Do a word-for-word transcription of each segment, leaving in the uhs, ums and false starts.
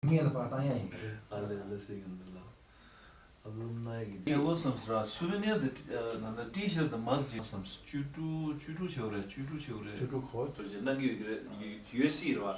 ངས་ལ་ཕར་བཏང་ཡ་ཡིན། ཨ་ལེ་ཨ་ལེ་སེ་གི་འདི་ལ། ཨ་ལོ་ན་ཡ་གི་ངས་འོ་བསམ་སོང་ར། སུ་བེ་ནེར་དེ་ཨ་ན་ན་ཊི་ཤར་ཊི་དང་མག་ཅིག་བསམ་སོང་། བཅུ་དྲུག་བཅུ་དྲུག་བྱེད་པ་རེད། བཅུ་དྲུག་བྱེད་པ་རེད། བཅུ་དྲུག་གོ། གནང་གི་ཡོད་ཀྱི་རེད། ཡུ་ཡུ་ཨེས་སི་རེད་བ།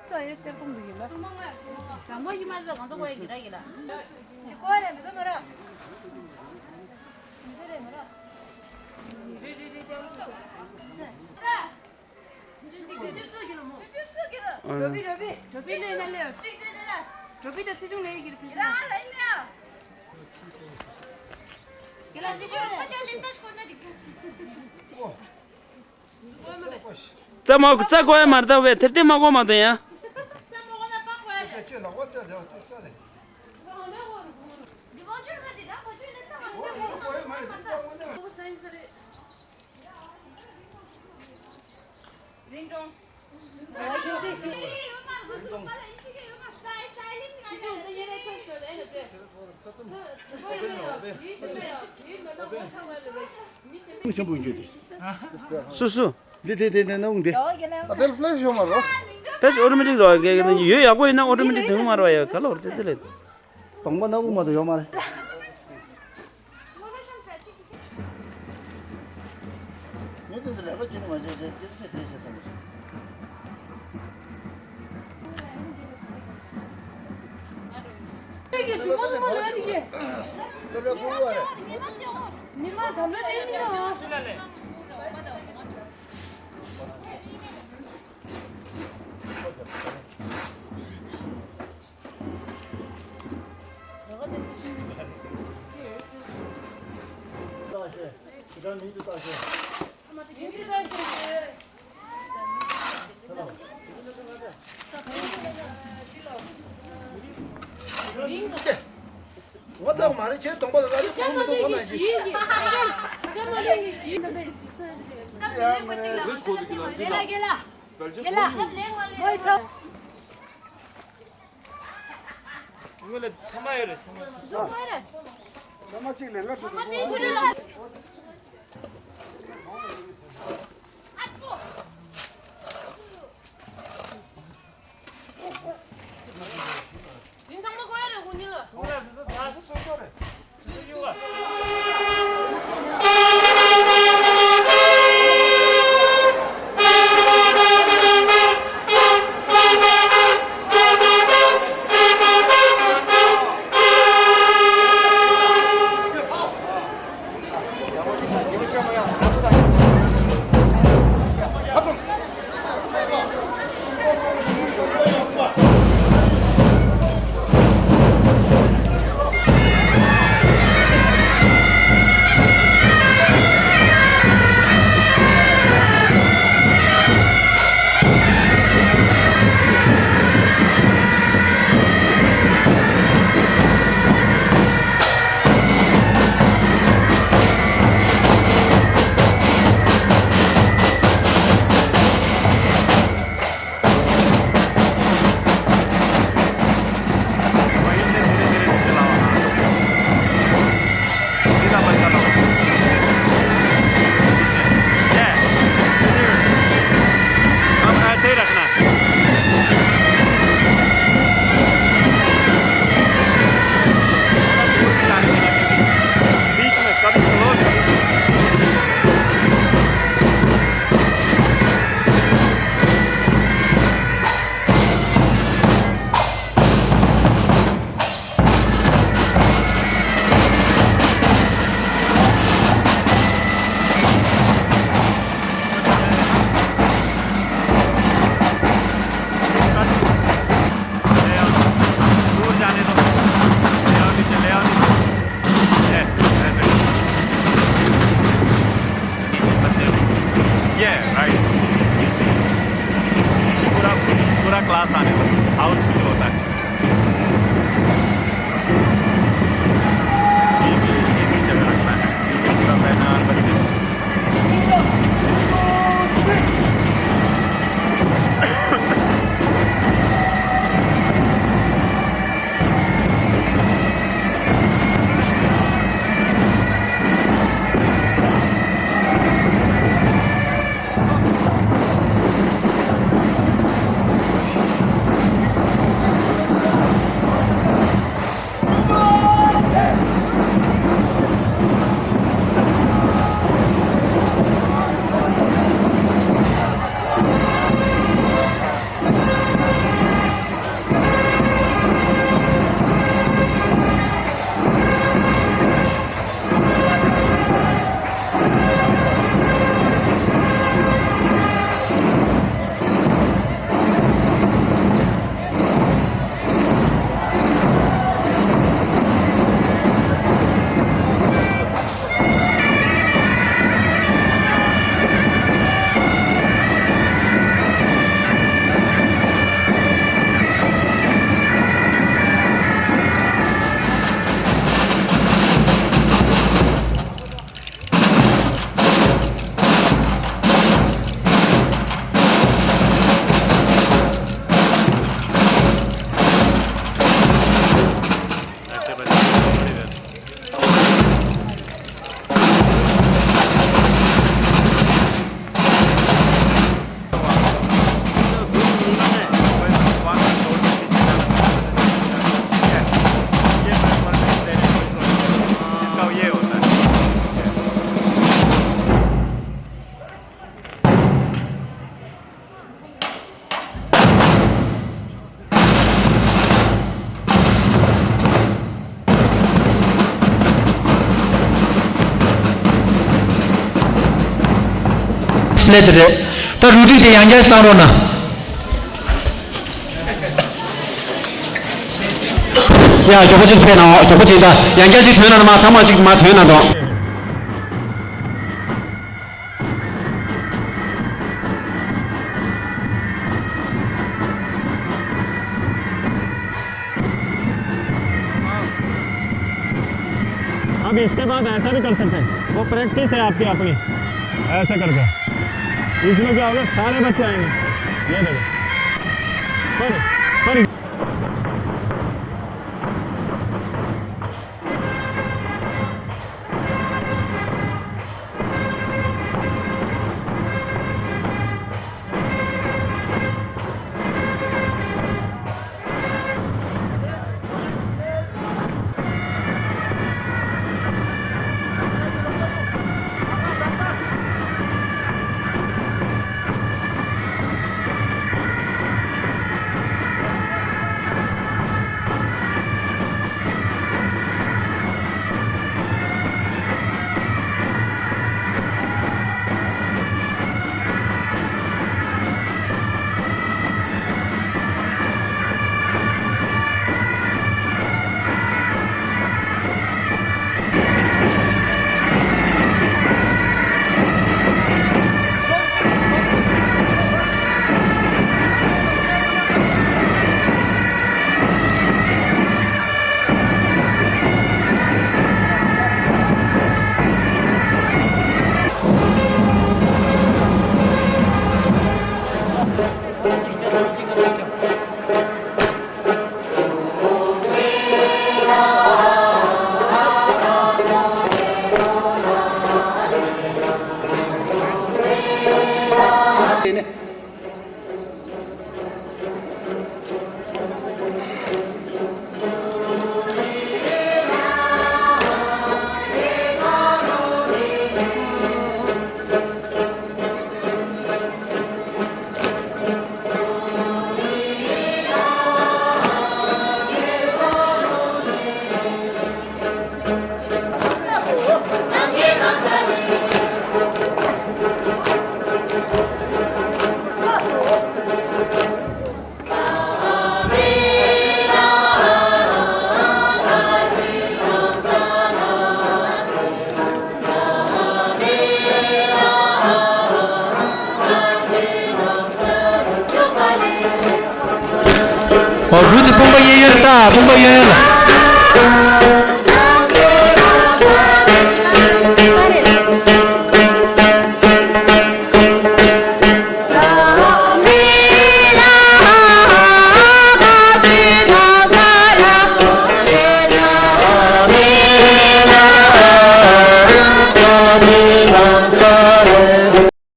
ཙ་ཡོད་གཏེར་ཁུང་འདི་ཡིན་ལ། དང་པོ་ཡིན་མ་ཟད་གང་ཚོ་གོ་ཡ་གི་ར་གི་ལ། འདི་གོ་ཡ་ར་མི་གོ་མ་ར། མི་གོ་ར་མ་ར། རེ་རེ་རེ་རེ། རྩ་མ་རྩ་གོ་ཡ་མ་རེད་ད། བས་ཐེབས་ཐེབས་མ་གོ་མ་དང་ཡ། རིན་ཀོང་། སུ་སུ། འདི་དེ་དེ་དེ་ནང་འདི། ཨ་དེ་ལ་ཕི་ལེ་སི་ཡོད་མ་རེད། ཕི་ལེ་སི་ཨོ་ཏོ་མེ་ཊིག་རེད་བ། ཡོད་ཡག་པོ་ཡིན་ན་ཨོ་ཏོ་མེ་ཊིག་དོན་མ་རེད་བ། ཡ་ག་ལ་བར་དེ་དེ་ལས། དང་པོ་ནག་པོ་མ་གཏོགས་ཡོད་མ་རེད། ངས་དེ་ཚོ་ལས་ཀ་བྱེད་ནི་མ་བྱེད་བྱེད་སྐད་ཆ་བཤད་བསྡད་བྱེད་དང་། མི་མང་དམ་ལ་བསྟན་ཡིན་ནོ། ངོ་ཚ་མ་རེད། ཁྱེད་གདོང་པ་ལ་ར་ལི་གོང་མི་འདུག་གོ་ན་ཞིག་དངུལ་ལ་ཚང་མ་ཡོད་རེད། ཚང་མ། ཚང་མ་གཅིག་ལས་ཀ་ཚོ་དང་པོ། आसान है, हाउस जो होता है। ये भी, ये भी चल रहा है, ये भी पूरा पैनल बत्तीस। སླེབས་དེ་རེད། ད་རུ་ཏིག་དེ་ཡང་བསྐྱར་བཏང་རོགས་གནང་། ཡ། མགྱོགས་པོ་ཅིག་ཕེབས་གནང་། མགྱོགས་པོ་ཅིག་ད་ཡང་བསྐྱར་ཅིག་ཐོན་གནང་། མ་ཚང་མ་ཅིག་མ་ཐོན་གནང་དང་། आप इसके बाद ऐसा भी कर सकते हैं, वो प्रैक्टिस है आपकी अपनी, ऐसा करके। इसमें क्या होगा, सारे बच्चे आएंगे। ये देखो, सॉरी, सॉरी। ཨོ་རུ་དེ་དཔུང་པ་གཡས་གཡོན་ལ་ལྟ། དཔུང་པ་གཡས་གཡོན་ལ།